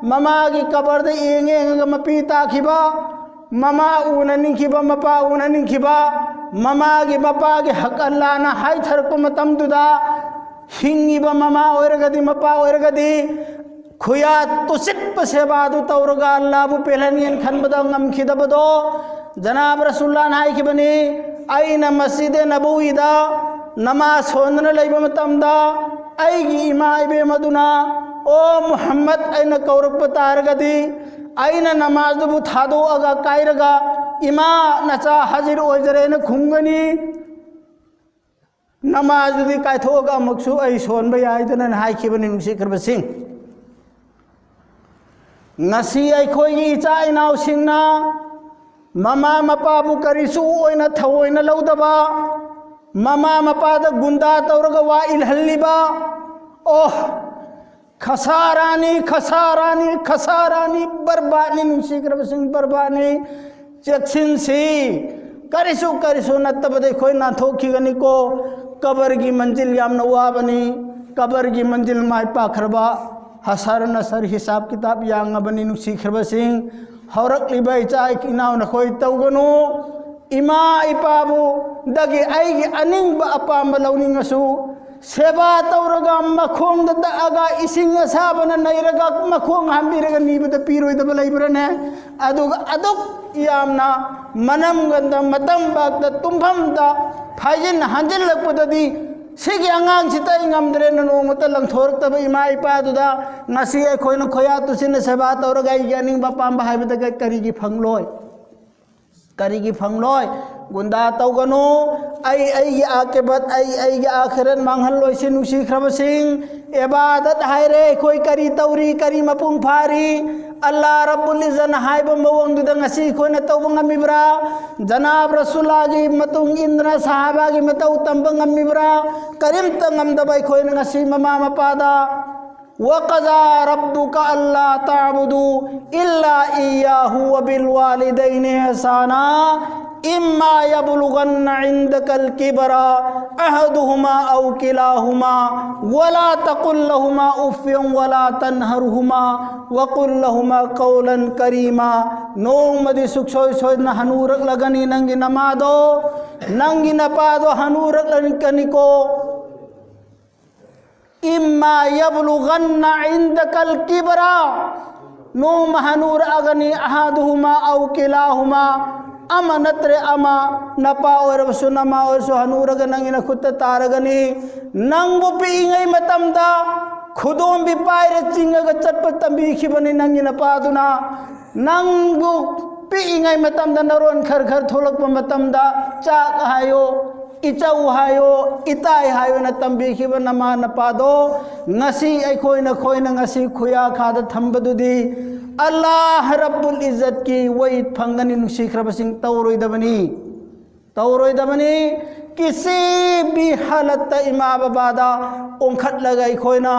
ꯃꯃꯥꯒꯤ ꯀꯕꯔꯗ ꯌꯦꯡ ꯌꯦꯡꯉꯒ ꯃꯄꯤ ꯇꯥꯈꯤꯕ, ꯃꯃꯥ ꯎꯅꯅꯤꯡꯈꯤꯕ, ꯃꯄꯥ ꯎꯅꯅꯤꯡꯈꯤꯕ, ꯃꯃꯥꯒꯤ ꯃꯄꯥꯒꯤ ꯍꯛ ꯑꯜꯂꯥꯅ ꯍꯥꯏꯊꯔꯛꯄ ꯃꯇꯝꯗꯨꯗ, ꯍꯤꯡꯉꯤꯕ ꯃꯃꯥ ꯑꯣꯏꯔꯒꯗꯤ, ꯃꯄꯥ ꯑꯣꯏꯔꯒꯗꯤ, ꯈꯨꯌꯥ ꯇꯨꯁꯤꯠꯄ ꯁꯦꯕꯥꯗꯨ ꯇꯧꯔꯒ ꯑꯜꯂꯥꯕꯨ ꯄꯦꯜꯍꯟꯒꯦꯅ ꯈꯟꯕꯗ ꯉꯝꯈꯤꯗꯕꯗꯣ, ꯖꯅꯥꯕ ꯔꯁꯨꯜꯂꯥꯅ ꯍꯥꯏꯈꯤꯕꯅꯤ, "ꯑꯩꯅ ꯃꯁꯖꯤꯗ ꯅꯕꯋꯤꯗ ꯅꯃꯥꯖ ꯁꯣꯟꯗꯅ ꯂꯩꯕ ꯃꯇꯝꯗ, ꯑꯩꯒꯤ ꯏꯃꯥ ꯏꯕꯦꯝ ꯑꯗꯨꯅ, 'ꯑꯣ ꯃꯨꯍꯝꯃꯗ' ꯑꯩꯅ ꯀꯧꯔꯛꯄ ꯇꯥꯔꯒꯗꯤ, ꯑꯩꯅ ꯅꯃꯥꯖꯗꯨꯕꯨ ꯊꯥꯗꯣꯛꯑꯒ ꯀꯥꯏꯔꯒ, 'ꯏꯃꯥ, ꯅꯆꯥ ꯍꯥꯖꯤꯔ ꯑꯣꯏꯖꯔꯦꯅ' ꯈꯨꯝꯒꯅꯤ꯫ ꯅꯃꯥꯖꯗꯨꯗꯤ ꯀꯥꯏꯊꯣꯛꯑꯒ ꯑꯃꯨꯛꯁꯨ ꯑꯩ ꯁꯣꯟꯕ ꯌꯥꯏꯗꯅ" ꯍꯥꯏꯈꯤꯕꯅꯤ꯫ ꯅꯨꯡꯁꯤꯈ꯭ꯔꯕꯁꯤꯡ, ꯉꯁꯤ ꯑꯩꯈꯣꯏꯒꯤ ꯏꯆꯥ ꯏꯅꯥꯎꯁꯤꯡꯅ ꯃꯃꯥ ꯃꯄꯥꯕꯨ ꯀꯔꯤꯁꯨ ꯑꯣꯏꯅ ꯊꯑꯣꯏꯅ ꯂꯧꯗꯕ, ꯃꯃꯥ ꯃꯄꯥꯗ ꯒꯨꯟꯗꯥ ꯇꯧꯔꯒ ꯋꯥ ꯏꯜꯍꯜꯂꯤꯕ, ꯑꯣ, ꯈꯁꯥꯔꯥꯅꯤ, ꯈꯁꯥꯔꯥꯅꯤ, ꯈꯁꯥꯔꯥꯅꯤ, ꯕꯔꯕꯥꯠꯅꯤ, ꯅꯨꯡꯁꯤꯈ꯭ꯔꯕꯁꯤꯡ, ꯕꯔꯕꯥꯠꯅꯤ꯫ ꯆꯦꯛꯁꯤꯟꯁꯤ꯫ ꯀꯔꯤꯁꯨ, ꯀꯔꯤꯁꯨ ꯅꯠꯇꯕꯗ ꯑꯩꯈꯣꯏ ꯅꯥꯟꯊꯣꯛꯈꯤꯒꯅꯤꯀꯣ꯫ ꯀꯕꯔꯒꯤ ꯃꯟꯖꯤꯜ ꯌꯥꯝꯅ ꯋꯥꯕꯅꯤ꯫ ꯀꯕꯔꯒꯤ ꯃꯟꯖꯤꯜ ꯃꯥꯏ ꯄꯥꯛꯈ꯭ꯔꯕ, ꯍꯁꯔ ꯅꯁꯔ, ꯍꯤꯁꯥꯕ ꯀꯤꯇꯥꯕ ꯌꯥꯡꯉꯕꯅꯤ, ꯅꯨꯡꯁꯤꯈ꯭ꯔꯕꯁꯤꯡ꯫ ꯍꯧꯔꯛꯂꯤꯕ ꯏꯆꯥ ꯏꯅꯥꯎ ꯅꯈꯣꯏ ꯇꯧꯒꯅꯨ꯫ ꯏꯃꯥ ꯏꯄꯥꯕꯨ ꯗꯒꯤ ꯑꯩꯒꯤ ꯑꯅꯤꯡꯕ ꯑꯄꯥꯝꯕ ꯂꯧꯅꯤꯡꯉꯁꯨ, ꯁꯦꯕꯥ ꯇꯧꯔꯒ ꯃꯈꯣꯡꯗ ꯇꯛꯑꯒ ꯏꯁꯤꯡ ꯑꯁꯥꯕꯅ ꯅꯩꯔꯒ ꯃꯈꯣꯡ ꯍꯥꯝꯕꯤꯔꯒ ꯅꯤꯕꯗ ꯄꯤꯔꯣꯏꯗꯕ ꯂꯩꯕ꯭ꯔꯥꯅꯦ? ꯑꯗꯨꯒ ꯑꯗꯨꯛ ꯌꯥꯝꯅ ꯃꯅꯝꯒꯟꯗ, ꯃꯇꯝꯕꯥꯛꯇ, ꯇꯨꯝꯐꯝꯗ ꯐꯥꯏꯖꯤꯟ ꯍꯟꯖꯤꯜꯂꯛꯄꯗꯗꯤ, "ꯁꯤꯒꯤ ꯑꯉꯥꯡꯁꯤꯗ ꯑꯩ ꯉꯝꯗ꯭ꯔꯦꯅ" ꯅꯣꯡꯃꯇ ꯂꯪꯊꯣꯔꯛꯇꯕ ꯏꯃꯥ ꯏꯄꯥꯗꯨꯗ ꯉꯁꯤ ꯑꯩꯈꯣꯏꯅ ꯈꯣꯌꯥ ꯇꯨꯁꯤꯟꯅ ꯁꯦꯕꯥ ꯇꯧꯔꯒ ꯑꯩꯒꯤ ꯑꯅꯤꯡꯕ ꯑꯄꯥꯝꯕ ꯍꯥꯏꯕꯗ ꯀꯔꯤꯒꯤ ꯐꯪꯂꯣꯏ? ꯀꯔꯤꯒꯤ ꯐꯪꯂꯣꯏ? ꯒꯨꯟꯗꯥ ꯇꯧꯒꯅꯨ꯫ ꯑꯩ ꯑꯩꯒꯤ ꯑꯥꯀꯤꯕꯠ, ꯑꯩ ꯑꯩꯒꯤ ꯑꯥꯈꯤꯔꯠ ꯃꯥꯡꯍꯜꯂꯣꯏꯁꯤ, ꯅꯨꯡꯁꯤꯈ꯭ꯔꯕꯁꯤꯡ꯫ ꯏꯕꯥꯗꯠ ꯍꯥꯏꯔꯦ, ꯑꯩꯈꯣꯏ ꯀꯔꯤ ꯇꯧꯔꯤ, ꯀꯔꯤ ꯃꯄꯨꯡ ꯐꯥꯔꯤ? ꯑꯜꯂꯥ ꯔꯕꯨꯜ ꯏꯖꯠꯅ ꯍꯥꯏꯕ ꯃꯑꯣꯡꯗꯨꯗ ꯉꯁꯤ ꯑꯩꯈꯣꯏꯅ ꯇꯧꯕ ꯉꯝꯃꯤꯕ꯭ꯔꯥ? ꯖꯅꯥꯕ ꯔꯁꯨꯜꯂꯥꯒꯤ ꯃꯇꯨꯡ ꯏꯟꯗꯅ, ꯁꯍꯥꯕꯥꯒꯤ ꯃꯇꯧ ꯇꯝꯕ ꯉꯝꯃꯤꯕ꯭ꯔꯥ? ꯀꯔꯤꯝꯇ ꯉꯝꯗꯕ ꯑꯩꯈꯣꯏꯅ ꯉꯁꯤ ꯃꯃꯥ ꯃꯄꯥꯗ وقضى ربك ألا تعبدوا إلا إياه وبالوالدين إحسانا إما يبلغن عندك الكبر أحدهما أو كلاهما ولا تقل لهما أف ولا تنهرهما وقل لهما قولا كريما. ꯅꯣꯡꯃꯗꯤ ꯁꯨꯛꯁꯣꯏ ꯁꯣꯏꯗꯅ ꯍꯅꯨꯔꯛꯂꯒꯅꯤ ꯅꯪꯒꯤ ꯅꯃꯥꯗꯣ, ꯅꯪꯒꯤ ꯅꯄꯥꯗꯣ ꯍꯅꯨꯔꯛꯂꯒꯅꯤꯀꯣ꯫ إما يبلغن عندك الكبر, ꯅꯣꯡꯃ ꯍꯅꯨꯔꯛꯑꯒꯅꯤ, أحدهما أو كلاهما, ꯑꯃ ꯅꯠꯇ꯭ꯔꯦ ꯑꯃ, ꯅꯄꯥ ꯑꯣꯏꯔꯕꯁꯨ ꯅꯃꯥ ꯑꯣꯏꯔꯁꯨ ꯍꯅꯨꯔꯒ ꯅꯪꯒꯤ ꯅꯈꯨꯠꯇ ꯇꯥꯔꯒꯅꯤ꯫ ꯅꯪꯕꯨ ꯄꯤꯛꯏꯉꯩ ꯃꯇꯝꯗ ꯈꯨꯗꯣꯝꯕꯤ ꯄꯥꯏꯔ ꯆꯤꯡꯉꯒ ꯆꯠꯄ ꯇꯝꯕꯤꯈꯤꯕꯅꯤ ꯅꯪꯒꯤ ꯅꯄꯥꯗꯨꯅ꯫ ꯅꯪꯕꯨ ꯄꯤꯛꯏꯉꯩ ꯃꯇꯝꯗ ꯅꯔꯣꯟ ꯈꯔ ꯈꯔ ꯊꯣꯛꯂꯛꯄ ꯃꯇꯝꯗ ꯆꯥꯛ ꯍꯥꯏꯌꯣ, ꯏꯆꯧ ꯍꯥꯏꯌꯣ, ꯏꯇꯥꯏ ꯍꯥꯏꯌꯣꯅ ꯇꯝꯕꯤꯈꯤꯕ ꯅꯃꯥ ꯅꯄꯥꯗꯣ ꯉꯁꯤ ꯑꯩꯈꯣꯏꯅ, ꯑꯩꯈꯣꯏꯅ ꯉꯁꯤ ꯈꯨꯌꯥꯈꯥꯗ ꯊꯝꯕꯗꯨꯗꯤ ꯑꯜꯂꯥꯍ ꯔꯕꯨꯜ ꯏꯖꯠꯀꯤ ꯋꯥꯏ ꯐꯪꯒꯅꯤ, ꯅꯨꯡꯁꯤꯈ꯭ꯔꯕꯁꯤꯡ, ꯇꯧꯔꯣꯏꯗꯕꯅꯤ꯫ ꯇꯧꯔꯣꯏꯗꯕꯅꯤ꯫ ꯀꯤꯁꯤ ꯕꯤ ꯍꯥꯂꯠꯇ ꯏꯃꯥ ꯕꯕꯥꯗ ꯑꯣꯟꯈꯠꯂꯒ ꯑꯩꯈꯣꯏꯅ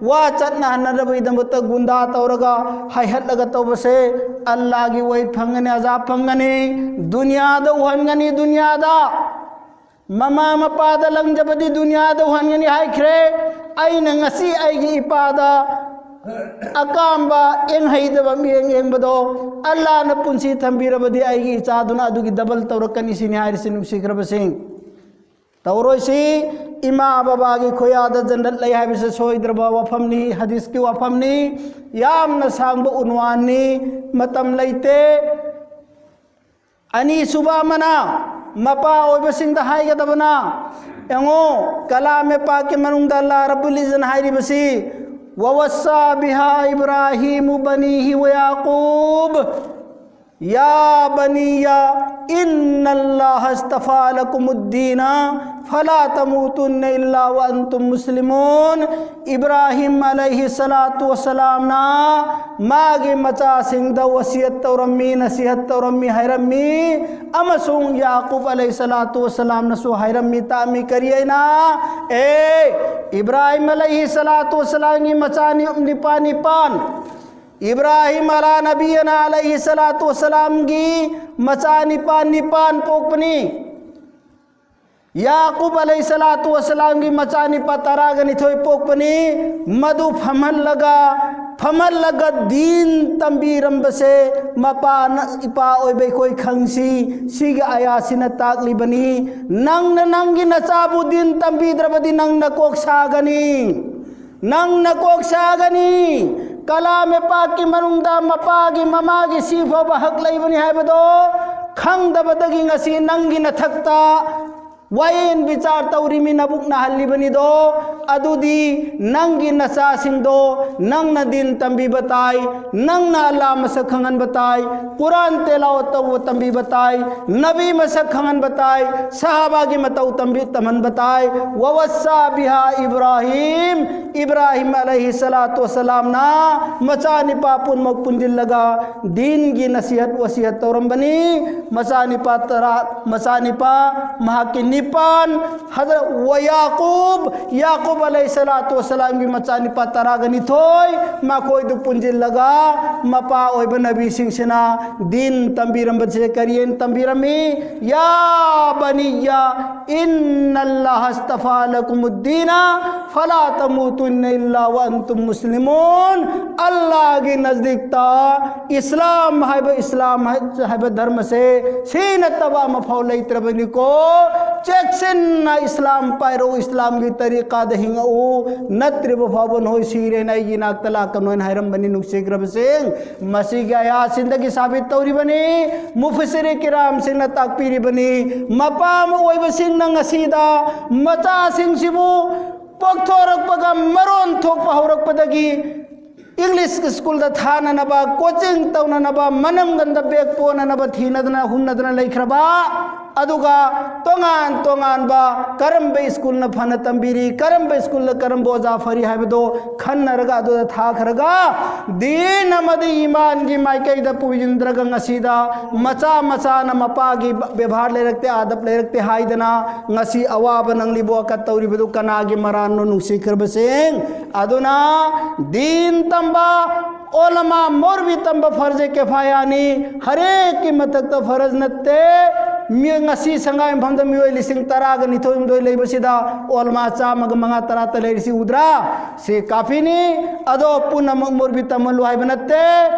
ꯋꯥ ꯆꯠꯅꯍꯟꯅꯗꯕꯒꯤꯗꯃꯛꯇ ꯒꯨꯟꯗꯥ ꯇꯧꯔꯒ ꯍꯥꯏꯍꯠꯂꯒ ꯇꯧꯕꯁꯦ ꯑꯜꯂꯥꯒꯤ ꯋꯥꯍꯩ ꯐꯪꯒꯅꯤ, ꯑꯖꯥꯕ ꯐꯪꯒꯅꯤ, ꯗꯨꯅꯤꯌꯥꯗ ꯎꯍꯟꯒꯅꯤ, ꯗꯨꯅꯤꯌꯥꯗ꯫ ꯃꯃꯥ ꯃꯄꯥꯗ ꯂꯪꯖꯕꯗꯤ ꯗꯨꯅꯤꯌꯥꯗ ꯎꯍꯟꯒꯅꯤ ꯍꯥꯏꯈ꯭ꯔꯦ꯫ ꯑꯩꯅ ꯉꯁꯤ ꯑꯩꯒꯤ ꯏꯄꯥꯗ ꯑꯀꯥꯝꯕ ꯌꯦꯡꯍꯩꯗꯕ ꯃꯤꯠꯌꯦꯡ ꯌꯦꯡꯕꯗꯣ ꯑꯜꯂꯥꯅ ꯄꯨꯟꯁꯤ ꯊꯝꯕꯤꯔꯕꯗꯤ ꯑꯩꯒꯤ ꯏꯆꯥꯗꯨꯅ ꯑꯗꯨꯒꯤ ꯗꯕꯜ ꯇꯧꯔꯛꯀꯅꯤ ꯁꯤꯅꯤ ꯍꯥꯏꯔꯤꯁꯤ, ꯅꯨꯡꯁꯤꯈ꯭ꯔꯕꯁꯤꯡ꯫ ꯇꯧꯔꯣꯏꯁꯤ꯫ ꯏꯃꯥ ꯕꯕꯥꯒꯤ ꯈꯨꯌꯥꯗ ꯖꯟꯅꯠ ꯂꯩ ꯍꯥꯏꯕꯁꯤ ꯁꯣꯏꯗ꯭ꯔꯕ ꯋꯥꯐꯝꯅꯤ, ꯍꯗꯤꯁꯀꯤ ꯋꯥꯐꯝꯅꯤ꯫ ꯌꯥꯝꯅ ꯁꯥꯡꯕ ꯎꯟꯋꯥꯟꯅꯤ, ꯃꯇꯝ ꯂꯩꯇꯦ꯫ ꯑꯅꯤꯁꯨꯕ ꯑꯃꯅ ꯃꯄꯥ ꯑꯣꯏꯕꯁꯤꯡꯗ ꯍꯥꯏꯒꯗꯕꯅ, ꯌꯦꯡꯉꯣ, ꯀꯂꯥꯃꯦ ꯄꯥꯛꯀꯤ ꯃꯅꯨꯡꯗ ꯑꯜꯂꯥ ꯔꯕꯨꯜ ꯏꯖꯟ ꯍꯥꯏꯔꯤꯕꯁꯤ, "ووصى بها إبراهيم بنيه ويعقوب يا بني إن الله اصطفى لكم الدين فلا تموتن إلا وأنتم مسلمون." ꯏꯕ꯭ꯔꯥꯍꯤꯝ ꯑꯂꯩꯍꯤ ꯁꯂꯥꯇꯨ ꯋꯁꯂꯥꯝꯅ ꯃꯥꯒꯤ ꯃꯆꯥꯁꯤꯡꯗ ꯋꯁꯤꯌꯠ ꯇꯧꯔꯝꯃꯤ, ꯅꯁꯤꯍꯠ ꯇꯧꯔꯝꯃꯤ, ꯍꯥꯏꯔꯝꯃꯤ꯫ ꯑꯃꯁꯨꯡ ꯌꯥꯀꯨꯕ ꯑꯂꯩꯍꯤ ꯁꯂꯥꯇꯨ ꯋꯁꯂꯥꯝꯅꯁꯨ ꯍꯥꯏꯔꯝꯃꯤ, ꯇꯥꯛꯑꯝꯃꯤ꯫ ꯀꯔꯤ ꯍꯥꯏꯅ? ꯑꯦ, ꯏꯕ꯭ꯔꯥꯍꯤꯝ ꯑꯂꯩꯍꯤ ꯁꯂꯥꯇꯨ ꯋꯁꯂꯥꯝꯒꯤ ꯃꯆꯥ ꯅꯤ-, ꯅꯤꯄꯥ ꯅꯤꯄꯥꯟ, ꯏꯕ꯭ꯔꯥꯍꯤꯝ ꯑꯂꯥ ꯅꯕꯤꯌꯅ ꯑꯂꯩꯍꯤ ꯁꯂꯥꯇꯨ ꯋꯁꯂꯥꯝꯒꯤ ꯃꯆꯥ ꯅꯤꯄꯥꯟ ꯅꯤꯄꯥꯟ ꯄꯣꯛꯄꯅꯤ꯫ ꯌꯥꯀꯨꯕ ꯑꯂꯩꯍꯤ ꯁꯂꯥꯇꯨ ꯋꯁꯂꯥꯝꯒꯤ ꯃꯆꯥꯅꯤꯄꯥ ꯇꯔꯥꯒ ꯅꯤꯊꯣꯏ ꯄꯣꯛꯄꯅꯤ꯫ ꯃꯗꯨ ꯐꯝꯍꯜꯂꯒ, ꯐꯝꯍꯜꯂꯒ ꯗꯤꯟ ꯇꯝꯕꯤꯔꯝꯕꯁꯦ ꯃꯄꯥꯅ, ꯏꯄꯥ ꯑꯣꯏꯕ ꯑꯩꯈꯣꯏ ꯈꯪꯁꯤ꯫ ꯁꯤꯒꯤ ꯑꯌꯥꯁꯤꯅ ꯇꯥꯛꯂꯤꯕꯅꯤ, ꯅꯪꯅ ꯅꯪꯒꯤ ꯅꯆꯥꯕꯨ ꯗꯤꯟ ꯇꯝꯕꯤꯗ꯭ꯔꯕꯗꯤ ꯅꯪ ꯅꯀꯣꯛ ꯁꯥꯒꯅꯤ꯫ ꯅꯪ ꯅꯀꯣꯛ ꯁꯥꯒꯅꯤ꯫ ꯀꯂꯥꯃꯦ ꯄꯥꯛꯀꯤ ꯃꯅꯨꯡꯗ ꯃꯄꯥꯒꯤ, ꯃꯃꯥꯒꯤ ꯁꯤ ꯐꯥꯎꯕ ꯍꯛ ꯂꯩꯕꯅꯤ ꯍꯥꯏꯕꯗꯣ ꯈꯪꯗꯕꯗꯒꯤ ꯉꯁꯤ ꯅꯪꯒꯤ ꯅꯊꯛꯇ ꯋꯥꯌꯦꯟ ꯕꯤꯆꯥꯔ ꯇꯧꯔꯤꯃꯤ, ꯅꯕꯨꯛ ꯅꯥꯍꯜꯂꯤꯕꯅꯤꯗꯣ꯫ ꯑꯗꯨꯗꯤ ꯅꯪꯒꯤ ꯅꯆꯥꯁꯤꯡꯗꯣ ꯅꯪꯅ ꯗꯤꯟ ꯇꯝꯕꯤꯕ ꯇꯥꯏ, ꯅꯪꯅ ꯑꯜꯂꯥ ꯃꯁꯛ ꯈꯪꯍꯟꯕ ꯇꯥꯏ, ꯀꯨꯔꯥꯟ ꯇꯦꯂꯥꯋꯠ ꯇꯧꯕ ꯇꯝꯕꯤꯕ ꯇꯥꯏ, ꯅꯕꯤ ꯃꯁꯛ ꯈꯪꯍꯟꯕ ꯇꯥꯏ, ꯁꯍꯥꯕꯥꯒꯤ ꯃꯇꯧ ꯇꯝꯕꯤ-, ꯇꯝꯍꯟꯕ ꯇꯥꯏ꯫ "ووصى بها إبراهيم", ꯏꯕ꯭ꯔꯥꯍꯤꯝ ꯑꯂꯩꯍꯤ ꯁꯂꯥꯇꯨ ꯋꯁꯂꯥꯝꯅ ꯃꯆꯥꯅꯤꯄꯥ ꯄꯨꯝꯅꯃꯛ ꯄꯨꯟꯁꯤꯜꯂꯒ ꯗꯤꯟꯒꯤ ꯅꯁꯤꯍꯠ ꯋꯁꯤꯍꯠ ꯇꯧꯔꯝꯕꯅꯤ꯫ ꯃꯆꯥꯅꯤꯄꯥ ꯇꯔꯥ, ꯃꯆꯥꯅꯤꯄꯥ ꯃꯍꯥꯛꯀꯤ ꯅꯤꯄꯥꯟ, ꯍꯖꯔꯠ ꯋꯥ ꯌꯥꯀꯨꯕ, ꯌꯥꯀꯨꯕ ꯑꯂꯩꯍꯤ ꯁꯂꯥꯇꯨ ꯋꯥꯁꯂꯥꯝꯒꯤ ꯃꯆꯥꯅꯤꯄꯥ ꯇꯔꯥꯒ ꯅꯤꯊꯣꯏ, ꯃꯈꯣꯏꯗꯨ ꯄꯨꯟꯁꯤꯜꯂꯒ ꯃꯄꯥ ꯑꯣꯏꯕ ꯅꯕꯤꯁꯤꯡꯁꯤꯅ ꯗꯤꯟ ꯇꯝꯕꯤꯔꯝꯕꯁꯦ ꯀꯔꯤ ꯍꯥꯏꯅ ꯇꯝꯕꯤꯔꯝꯃꯤ? "ꯌꯥ ꯕꯅꯤꯌ ꯏꯟꯅꯜꯂꯥꯍ ꯑꯁꯇꯐꯥ ꯂꯀꯨꯃꯨꯗꯗꯤꯅ ꯐꯂꯥ ꯇꯃꯨꯇꯨꯟꯅ ꯏꯜꯂꯥ ꯋ ꯑꯟꯇꯨꯝ ꯃꯨꯁꯂꯤꯃꯨꯟ"꯫ ꯑꯜꯂꯥꯍꯒꯤ ꯅꯖꯗꯤꯛꯇ ꯏꯁꯂꯥꯝ ꯍꯥꯏꯕ, ꯏꯁꯂꯥꯝ ꯍꯥꯏ-, ꯍꯥꯏꯕ ꯙꯔꯃꯁꯦ ꯁꯤ ꯅꯠꯇꯕ ꯑꯃꯐꯥꯎ ꯂꯩꯇ꯭ꯔꯕꯅꯤꯀꯣ꯫ ꯆꯦꯛꯁꯤꯟꯅ ꯏꯁꯂꯥꯝ ꯄꯥꯏꯔꯛꯎ, ꯏꯁꯂꯥꯝꯒꯤ ꯇꯔꯤꯀꯥꯗ ꯍꯤꯡꯉꯛꯎ, ꯅꯠꯇ꯭ꯔꯤꯕ ꯐꯥꯎꯕ ꯅꯈꯣꯏ ꯁꯤꯔꯦꯅ ꯑꯩꯒꯤ ꯏꯅꯥꯛꯇ ꯂꯥꯛꯀꯅꯨ ꯍꯥꯏꯅ ꯍꯥꯏꯔꯝꯕꯅꯤ, ꯅꯨꯡꯁꯤꯈ꯭ꯔꯕꯁꯤꯡ꯫ ꯃꯁꯤꯒꯤ ꯑꯌꯥꯁꯤꯡꯗꯒꯤ ꯁꯥꯕꯤꯠ ꯇꯧꯔꯤꯕꯅꯤ, ꯃꯨꯐꯁꯤꯔꯤ ꯀꯤꯔꯥꯝꯁꯤꯡꯅ ꯇꯥꯛꯄꯤꯔꯤꯕꯅꯤ, ꯃꯄꯥ ꯑꯃ ꯑꯣꯏꯕꯁꯤꯡꯅ ꯉꯁꯤꯗ ꯃꯆꯥꯁꯤꯡꯁꯤꯕꯨ ꯄꯣꯛꯊꯣꯔꯛꯄꯒ ꯃꯔꯣꯟ ꯊꯣꯛꯄ ꯍꯧꯔꯛꯄꯗꯒꯤ ꯏꯪꯂꯤꯁ ꯁ꯭ꯀꯨꯜꯗ ꯊꯥꯅꯅꯕ, ꯀꯣꯆꯤꯡ ꯇꯧꯅꯅꯕ, ꯃꯅꯝꯒꯟꯗ ꯕꯦꯒ ꯄꯣꯅꯅꯕ ꯊꯤꯅꯗꯅ ꯍꯨꯝꯅꯗꯅ ꯂꯩꯈ꯭ꯔꯕ, ꯑꯗꯨꯒ ꯇꯣꯉꯥꯟ ꯇꯣꯉꯥꯟꯕ ꯀꯔꯝꯕ ꯁ꯭ꯀꯨꯜꯅ ꯐꯅ ꯇꯝꯕꯤꯔꯤ, ꯀꯔꯝꯕ ꯁ꯭ꯀꯨꯜꯗ ꯀꯔꯝꯕ ꯑꯣꯖꯥ ꯐꯔꯤ ꯍꯥꯏꯕꯗꯣ ꯈꯟꯅꯔꯒ ꯑꯗꯨꯗ ꯊꯥꯈ꯭ꯔꯒ ꯗꯤꯟ ꯑꯃꯗꯤ ꯏꯃꯥꯟꯒꯤ ꯃꯥꯏꯀꯩꯗ ꯄꯨꯁꯤꯟꯗ꯭ꯔꯒ ꯉꯁꯤꯗ ꯃꯆꯥ ꯃꯆꯥꯅ ꯃꯄꯥꯒꯤ ꯕꯦꯕꯥꯔ ꯂꯩꯔꯛꯇꯦ, ꯑꯥꯗꯕ ꯂꯩꯔꯛꯇꯦ ꯍꯥꯏꯗꯅ ꯉꯁꯤ ꯑꯋꯥꯕ ꯅꯪꯂꯤꯕ ꯋꯥꯀꯠ ꯇꯧꯔꯤꯕꯗꯨ ꯀꯅꯥꯒꯤ ꯃꯔꯥꯟꯅꯣ, ꯅꯨꯡꯁꯤꯈ꯭ꯔꯕꯁꯤꯡ? ꯑꯗꯨꯅ ꯗꯤꯟ ꯇꯝꯕ, ꯎꯂꯃꯥ ꯃꯧꯔꯕꯤ ꯇꯝꯕ ꯐꯔꯖ ꯀꯤꯐꯥꯌꯥꯅꯤ, ꯍꯔꯦꯛꯀꯤ ꯃꯊꯛꯇ ꯐꯔꯖ ꯅꯠꯇꯦ꯫ ꯃꯤ-, ꯉꯁꯤ ꯁꯉꯥꯏ ꯃꯐꯝꯗ ꯃꯤꯑꯣꯏ ꯂꯤꯁꯤꯡ ꯇꯔꯥꯒ ꯅꯤꯊꯣꯏ ꯍꯨꯝꯗꯣꯏ ꯂꯩꯕꯁꯤꯗ ꯎꯂꯃꯥ ꯆꯥꯝꯃꯒ ꯃꯉꯥ ꯇꯔꯥꯇ ꯂꯩꯔꯤꯁꯤ ꯎꯗ꯭ꯔꯥ? ꯁꯤ ꯀꯥꯐꯤꯅꯤ꯫ ꯑꯗꯣ ꯄꯨꯝꯅꯃꯛ ꯃꯧꯔꯕꯤ ꯇꯝꯍꯜꯂꯨ ꯍꯥꯏꯕ ꯅꯠꯇꯦ꯫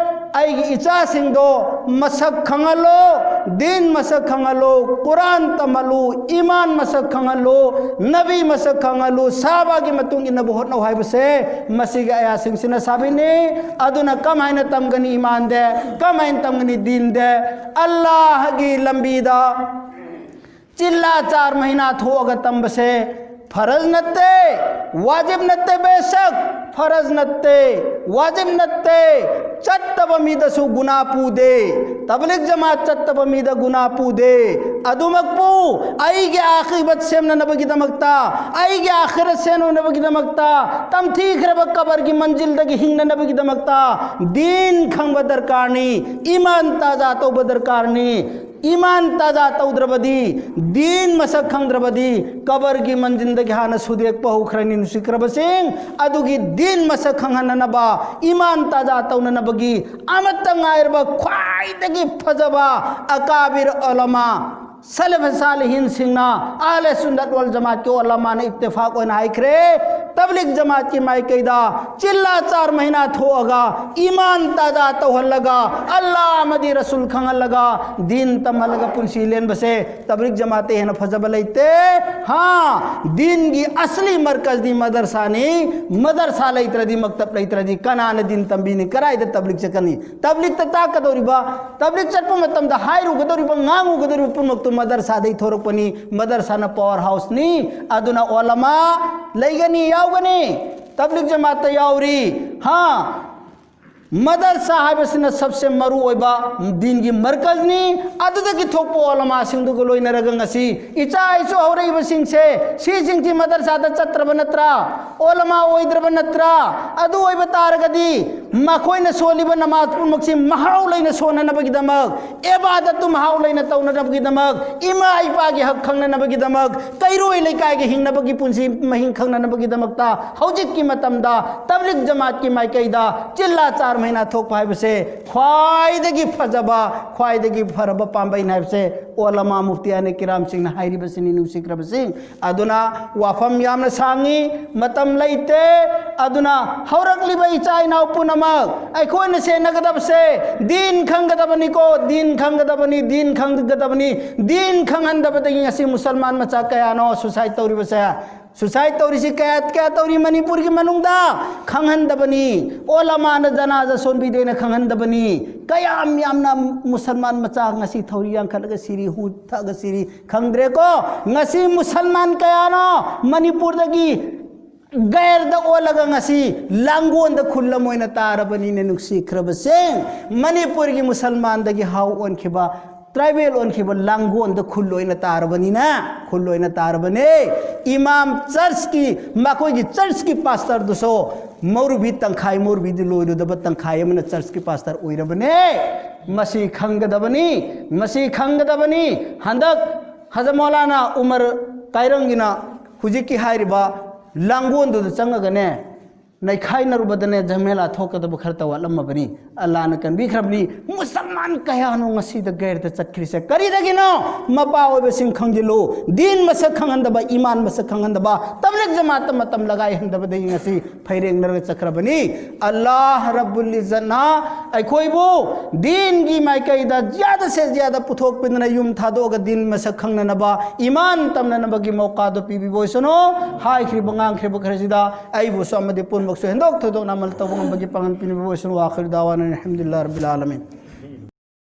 ꯑꯩꯒꯤ ꯏꯆꯥꯁꯤꯡꯗꯣ ꯃꯁꯛ ꯈꯪꯍꯜꯂꯣ, ꯗꯤꯟ ꯃꯁꯛ ꯈꯪꯍꯜꯂꯣ, ꯀꯨꯔꯥꯟ ꯇꯝꯍꯜꯂꯨ, ꯏꯃꯥꯟ ꯃꯁꯛ ꯈꯪꯍꯜꯂꯨ, ꯅꯕꯤ ꯃꯁꯛ ꯈꯪꯍꯜꯂꯨ, ꯁꯥꯕꯒꯤ ꯃꯇꯨꯡ ꯏꯟꯅꯕ ꯍꯣꯠꯅꯧ ꯍꯥꯏꯕꯁꯦ ꯃꯁꯤꯒꯤ ꯑꯌꯥꯁꯤꯡꯁꯤꯅ ꯁꯥꯕꯤꯅꯤ꯫ ꯑꯗꯨꯅ ꯀꯃꯥꯏꯅ ꯇꯝꯒꯅꯤ ꯏꯃꯥꯟꯗꯦ? ꯀꯃꯥꯏꯅ ꯇꯝꯒꯅꯤ ꯗꯤꯟꯗꯦ? ꯑꯜꯂꯥꯍꯒꯤ ꯂꯝꯕꯤꯗ ꯆꯤꯜꯂꯥ ꯆꯥꯔ ꯃꯍꯤꯅꯥ ꯊꯣꯛꯑꯒ ꯇꯝꯕꯁꯦ ꯐꯔꯖ ꯅꯠꯇꯦ, ꯋꯥꯖꯤꯕ ꯅꯠꯇꯦ, ꯕꯦꯁꯛ ꯐꯔꯖ ꯅꯠꯇꯦ, ꯋꯥꯖꯤꯕ ꯅꯠꯇꯦ꯫ ꯆꯠꯇꯕ ꯃꯤꯗꯁꯨ ꯒꯨꯅꯥ ꯄꯨꯗꯦ, ꯇꯕꯂꯤꯒ ꯖꯃꯥꯠ ꯆꯠꯇꯕ ꯃꯤꯗ ꯒꯨꯅꯥ ꯄꯨꯗꯦ꯫ ꯑꯗꯨꯃꯛꯄꯨ ꯑꯩꯒꯤ ꯑꯥꯈꯤꯕꯠ ꯁꯦꯝꯅꯅꯕꯒꯤꯗꯃꯛꯇ, ꯑꯩꯒꯤ ꯑꯥꯈꯤꯔꯠ ꯁꯦꯝꯅꯅꯕꯒꯤꯗꯃꯛꯇ ꯇꯝꯊꯤꯈ꯭ꯔꯕ ꯀꯕꯔꯒꯤ ꯃꯟꯖꯤꯜꯗꯒꯤ ꯍꯤꯡꯅꯅꯕꯒꯤꯗꯃꯛꯇ ꯗꯤꯟ ꯈꯪꯕ ꯗꯔꯀꯥꯔꯅꯤ, ꯏꯃꯥꯟ ꯇꯥꯖꯥ ꯇꯧꯕ ꯗꯔꯀꯥꯔꯅꯤ꯫ ꯏꯃꯥꯟ ꯇꯥꯖꯥ ꯇꯧꯗ꯭ꯔꯕꯗꯤ, ꯗꯤꯟ ꯃꯁꯛ ꯈꯪꯗ꯭ꯔꯕꯗꯤ, ꯀꯕꯔꯒꯤ ꯃꯟꯖꯤꯟꯗꯒꯤ ꯍꯥꯟꯅ ꯁꯨꯗꯦꯛꯄ ꯍꯧꯈ꯭ꯔꯅꯤ꯫ ꯅꯨꯡꯁꯤꯈ꯭ꯔꯕꯁꯤꯡ, ꯑꯗꯨꯒꯤ ꯗꯤꯟ ꯃꯁꯛ ꯈꯪꯍꯟꯅꯅꯕ, ꯏꯃꯥꯟ ꯇꯥꯖꯥ ꯇꯧꯅꯅꯕꯒꯤ ꯑꯃꯠꯇ ꯉꯥꯏꯔꯕ ꯈ꯭ꯋꯥꯏꯗꯒꯤ ꯐꯖꯕ ꯑꯀꯥꯕꯤꯔ ꯎꯂꯃꯥ, ꯁꯂꯐ ꯁꯥꯂꯤꯍꯤꯟꯁꯤꯡꯅ, ꯑꯍꯂꯦ ꯁꯨꯟꯅꯠ ꯋꯜ ꯖꯃꯥꯠꯀꯤ ꯎꯂꯃꯥꯅ ꯏꯠꯇꯤꯐꯥꯛ ꯑꯣꯏꯅ ꯍꯥꯏꯈ꯭ꯔꯦ, ꯇꯕ꯭ꯂꯤꯒ ꯖꯃꯥꯠꯀꯤ ꯃꯥꯏꯀꯩꯗ ꯆꯤꯜꯂꯥ ꯆꯥꯔ ꯃꯍꯤꯅꯥ ꯊꯣꯛꯑꯒ, ꯏꯃꯥꯟ ꯇꯥꯖꯥ ꯇꯧꯍꯜꯂꯒ, ꯑꯜꯂꯥ ꯑꯃꯗꯤ ꯔꯁꯨꯜ ꯈꯪꯍꯜꯂꯒ, ꯗꯤꯟ ꯇꯝꯍꯜꯂꯒ ꯄꯨꯟꯁꯤ ꯂꯦꯟꯕꯁꯦ ꯇꯕ꯭ꯂꯤꯒ ꯖꯃꯥꯠꯇꯩ ꯍꯦꯟꯅ ꯐꯖꯕ ꯂꯩꯇꯦ꯫ ꯍꯥ, ꯗꯤꯟꯒꯤ ꯑꯁꯂꯤ ꯃꯔꯀꯖꯗꯤ ꯃꯗꯔꯁꯥꯅꯤ꯫ ꯃꯗꯔꯁꯥ ꯂꯩꯇ꯭ꯔꯗꯤ, ꯃꯛꯇꯕ ꯂꯩꯇ꯭ꯔꯗꯤ ꯀꯅꯥꯅ ꯗꯤꯟ ꯇꯝꯕꯤꯅꯤ? ꯀꯗꯥꯏꯗ ꯇꯕ꯭ꯂꯤꯒ ꯆꯠꯀꯅꯤ? ꯇꯕ꯭ꯂꯤꯒꯇ ꯇꯥꯛꯀꯗꯧꯔꯤꯕ, ꯇꯕ꯭ꯂꯤꯒ ꯆꯠꯄ ꯃꯇꯝꯗ ꯍꯥꯏꯔꯨꯒꯗꯧꯔꯤꯕ, ꯉꯥꯡꯉꯨꯒꯗꯧꯔꯤꯕ ꯄꯨꯝꯅꯃꯛꯇꯨ ꯃꯗꯔꯁꯥꯗꯩ ꯊꯣꯔꯛꯄꯅꯤ꯫ ꯃꯗꯔꯁꯥꯅ ꯄꯋꯥꯔ ꯍꯥꯎꯁꯅꯤ꯫ ꯑꯗꯨꯅ ꯎꯂꯃꯥ ꯂꯩꯒꯅꯤ, ꯌꯥꯎꯒꯅꯤ꯫ ꯇꯕ꯭ꯂꯤꯒ ꯖꯃꯥꯠꯇ ꯌꯥꯎꯔꯤ꯫ ꯍꯥ, ꯃꯗꯔꯁꯥ ꯍꯥꯏꯕꯁꯤꯅ ꯁꯕꯁꯦ ꯃꯔꯨ ꯑꯣꯏꯕ ꯗꯤꯟꯒꯤ ꯃꯔꯀꯖꯅꯤ꯫ ꯑꯗꯨꯗꯒꯤ ꯊꯣꯛꯄ ꯎꯂꯃꯥꯁꯤꯡꯗꯨꯒ ꯂꯣꯏꯅꯔꯒ ꯉꯁꯤ ꯏꯆꯥ ꯏꯁꯨ ꯍꯧꯔꯛꯏꯕꯁꯤꯡꯁꯦ, ꯁꯤꯁꯤꯡꯁꯤ ꯃꯗꯔꯁꯥꯗ ꯆꯠꯇ꯭ꯔꯕ ꯅꯠꯇ꯭ꯔꯥ? ꯎꯂꯃꯥ ꯑꯣꯏꯗ꯭ꯔꯕ ꯅꯠꯇ꯭ꯔꯥ? ꯑꯗꯨ ꯑꯣꯏꯕ ꯇꯥꯔꯒꯗꯤ ꯃꯈꯣꯏꯅ ꯁꯣꯜꯂꯤꯕ ꯅꯃꯥꯖ ꯄꯨꯝꯅꯃꯛꯁꯤ ꯃꯍꯥꯎ ꯂꯩꯅ ꯁꯣꯟꯅꯅꯕꯒꯤꯗꯃꯛ, ꯏꯕꯥꯗꯠꯇꯨ ꯃꯍꯥꯎ ꯂꯩꯅ ꯇꯧꯅꯅꯕꯒꯤꯗꯃꯛ, ꯏꯃꯥ ꯏꯄꯥꯒꯤ ꯍꯛ ꯈꯪꯅꯅꯕꯒꯤꯗꯃꯛ, ꯀꯩꯔꯣꯏ ꯂꯩꯀꯥꯏꯒꯤ ꯍꯤꯡꯅꯕꯒꯤ ꯄꯨꯟꯁꯤ ꯃꯍꯤꯡ ꯈꯪꯅꯅꯕꯒꯤꯗꯃꯛꯇ ꯍꯧꯖꯤꯛꯀꯤ ꯃꯇꯝꯗ ꯇꯕ꯭ꯂꯤꯒ ꯖꯃꯥꯠꯀꯤ ꯃꯥꯏꯀꯩꯗ ꯆꯤꯜꯂꯥ ꯆꯥꯔ ꯃꯍꯤꯅꯥ ꯊꯣꯛꯄ ꯍꯥꯏꯕꯁꯦ ꯈ꯭ꯋꯥꯏꯗꯒꯤ ꯐꯖꯕ, ꯈ꯭ꯋꯥꯏꯗꯒꯤ ꯐꯔꯕ ꯄꯥꯝꯕꯩꯅꯤ ꯍꯥꯏꯕꯁꯦ ꯎꯂꯃꯥ ꯃꯨꯐꯇꯤꯌꯥꯅꯦ ꯀꯤꯔꯥꯝꯁꯤꯡꯅ ꯍꯥꯏꯔꯤꯕꯁꯤꯅꯤ꯫ ꯅꯨꯡꯁꯤꯈ꯭ꯔꯕꯁꯤꯡ, ꯑꯗꯨꯅ ꯋꯥꯐꯝ ꯌꯥꯝꯅ ꯁꯥꯡꯉꯤ, ꯃꯇꯝ ꯂꯩꯇꯦ꯫ ꯑꯗꯨꯅ ꯍꯧꯔꯛꯂꯤꯕ ꯏꯆꯥ ꯏꯅꯥꯎ ꯄꯨꯝꯅꯃꯛ, ꯑꯩꯈꯣꯏꯅ ꯁꯦꯟꯅꯒꯗꯕꯁꯦ ꯗꯤꯟ ꯈꯪꯒꯗꯕꯅꯤꯀꯣ, ꯗꯤꯟ ꯈꯪꯒꯗꯕꯅꯤ, ꯗꯤꯟ ꯈꯪꯒꯗꯕꯅꯤ꯫ ꯗꯤꯟ ꯈꯪꯍꯟꯗꯕꯗꯒꯤ ꯉꯁꯤ ꯃꯨꯁꯜꯃꯥꯟ ꯃꯆꯥ ꯀꯌꯥꯅꯣ ꯁꯨꯁꯥꯏꯗ ꯇꯧꯔꯤꯕꯁꯦ? ꯁꯨꯁꯥꯏꯗ ꯇꯧꯔꯤꯁꯤ ꯀꯌꯥ, ꯀꯌꯥ ꯇꯧꯔꯤ ꯃꯅꯤꯄꯨꯔꯒꯤ ꯃꯅꯨꯡꯗ? ꯈꯪꯍꯟꯗꯕꯅꯤ꯫ ꯎꯂꯃꯥꯅ ꯖꯅꯥꯖꯥ ꯁꯣꯟꯕꯤꯗꯦꯅ ꯈꯪꯍꯟꯗꯕꯅꯤ꯫ ꯀꯌꯥꯝ ꯌꯥꯝꯅ ꯃꯨꯁꯜꯃꯥꯟ ꯃꯆꯥ ꯉꯁꯤ ꯊꯧꯔꯤ ꯌꯥꯡꯈꯠꯂꯒ ꯁꯤꯔꯤ, ꯍꯨ ꯊꯛꯑꯒ ꯁꯤꯔꯤ, ꯈꯪꯗ꯭ꯔꯦꯀꯣ? ꯉꯁꯤ ꯃꯨꯁꯜꯃꯥꯟ ꯀꯌꯥꯅꯣ ꯃꯅꯤꯄꯨꯔꯗꯒꯤ ꯒꯩꯔꯗ ꯑꯣꯜꯂꯒ ꯉꯁꯤ ꯂꯥꯡꯒꯣꯟꯗ ꯈꯨꯜ ꯑꯃ ꯑꯣꯏꯅ ꯇꯥꯔꯕꯅꯤꯅ, ꯅꯨꯡꯁꯤꯈ꯭ꯔꯕꯁꯤꯡ, ꯃꯅꯤꯄꯨꯔꯒꯤ ꯃꯨꯁꯜꯃꯥꯟꯗꯒꯤ ꯍꯥꯎ ꯑꯣꯟꯈꯤꯕ, ꯇ꯭ꯔꯥꯏꯕꯦꯜ ꯑꯣꯟꯈꯤꯕ ꯂꯥꯡꯒꯣꯟꯗ ꯈꯨꯜ ꯑꯣꯏꯅ ꯇꯥꯔꯕꯅꯤꯅ, ꯈꯨꯜ ꯑꯣꯏꯅ ꯇꯥꯔꯕꯅꯦ꯫ ꯏꯃꯥꯝ ꯆꯔꯆꯀꯤ, ꯃꯈꯣꯏꯒꯤ ꯆꯔꯆꯀꯤ ꯄꯥꯁꯇꯔꯗꯨꯁꯨ ꯃꯧꯔꯨꯕꯤ ꯇꯪꯈꯥꯏ, ꯃꯧꯔꯨꯕꯤꯗꯤ ꯂꯣꯏꯔꯨꯗꯕ ꯇꯪꯈꯥꯏ ꯑꯃꯅ ꯆꯔꯆꯀꯤ ꯄꯥꯁꯇꯔ ꯑꯣꯏꯔꯕꯅꯦ꯫ ꯃꯁꯤ ꯈꯪꯒꯗꯕꯅꯤ, ꯃꯁꯤ ꯈꯪꯒꯗꯕꯅꯤ꯫ ꯍꯟꯗꯛ ꯍꯖꯃꯣꯂꯥꯅ ꯎꯃꯔ ꯀꯥꯏꯔꯪꯒꯤꯅ ꯍꯧꯖꯤꯛꯀꯤ ꯍꯥꯏꯔꯤꯕ ꯂꯥꯡꯒꯣꯜꯗꯨꯗ ꯆꯪꯉꯒꯅꯦ, ꯅꯩꯈꯥꯏꯅꯔꯨꯕꯗꯅꯦ ꯖꯃꯦꯂꯥ ꯊꯣꯛꯀꯗꯕ ꯈꯔꯇ ꯋꯥꯠꯂꯝꯃꯕꯅꯤ꯫ ꯑꯜꯂꯥꯅ ꯀꯟꯕꯤꯈ꯭ꯔꯕꯅꯤ꯫ ꯃꯨꯁꯜꯃꯥꯟ ꯀꯌꯥꯅꯣ ꯉꯁꯤꯗ ꯒꯩꯔꯗ ꯆꯠꯈ꯭ꯔꯤꯁꯦ? ꯀꯔꯤꯗꯒꯤꯅꯣ? ꯃꯄꯥ ꯑꯣꯏꯕꯁꯤꯡ ꯈꯪꯖꯤꯜꯂꯨ꯫ ꯗꯤꯟ ꯃꯁꯛ ꯈꯪꯍꯟꯗꯕ, ꯏꯃꯥꯟ ꯃꯁꯛ ꯈꯪꯍꯟꯗꯕ, ꯇꯕ꯭ꯂꯤꯛ ꯖꯃꯥꯠꯇ ꯃꯇꯝ ꯂꯒꯥꯏꯍꯟꯗꯕꯗꯒꯤ ꯉꯁꯤ ꯐꯩꯔꯦꯡꯅꯔꯒ ꯆꯠꯈ꯭ꯔꯕꯅꯤ꯫ ꯑꯜꯂꯥꯍ ꯔꯕꯨꯜ ꯏꯖꯠꯅ ꯑꯩꯈꯣꯏꯕꯨ ꯗꯤꯟꯒꯤ ꯃꯥꯏꯀꯩꯗ ꯖꯤꯌꯥꯗ ꯁꯦ ꯖꯤꯌꯥꯗ ꯄꯨꯊꯣꯛꯄꯤꯗꯨꯅ ꯌꯨꯝ ꯊꯥꯗꯣꯛꯑꯒ ꯗꯤꯟ ꯃꯁꯛ ꯈꯪꯅꯅꯕ, ꯏꯃꯥꯟ ꯇꯝꯅꯅꯕꯒꯤ ꯃꯧꯀꯥꯗꯣ ꯄꯤꯕꯤꯕ ꯑꯣꯏꯁꯅꯨ꯫ ꯍꯥꯏꯈ꯭ꯔꯤꯕ ꯉꯥꯡꯈ꯭ꯔꯤꯕ ꯈꯔꯁꯤꯗ ꯑꯩꯕꯨꯁꯨ ꯑꯃꯗꯤ ꯄꯨꯝꯅꯃꯛꯁꯨ ꯍꯦꯟꯗꯣꯛ ꯊꯣꯏꯗꯣꯛꯅ ꯑꯃꯜ ꯇꯧꯕ ꯉꯝꯕꯒꯤ ꯄꯥꯡꯒꯜ ꯄꯤꯅꯕ ꯑꯣꯏꯁꯅꯨ꯫ ꯋꯥꯈꯤꯔ ꯗꯥꯋꯥꯅ ꯑꯜꯍꯝꯗꯨꯂꯤꯜꯂꯥꯍ ꯔꯕꯤꯜ ꯑꯥꯂꯃꯤꯟ꯫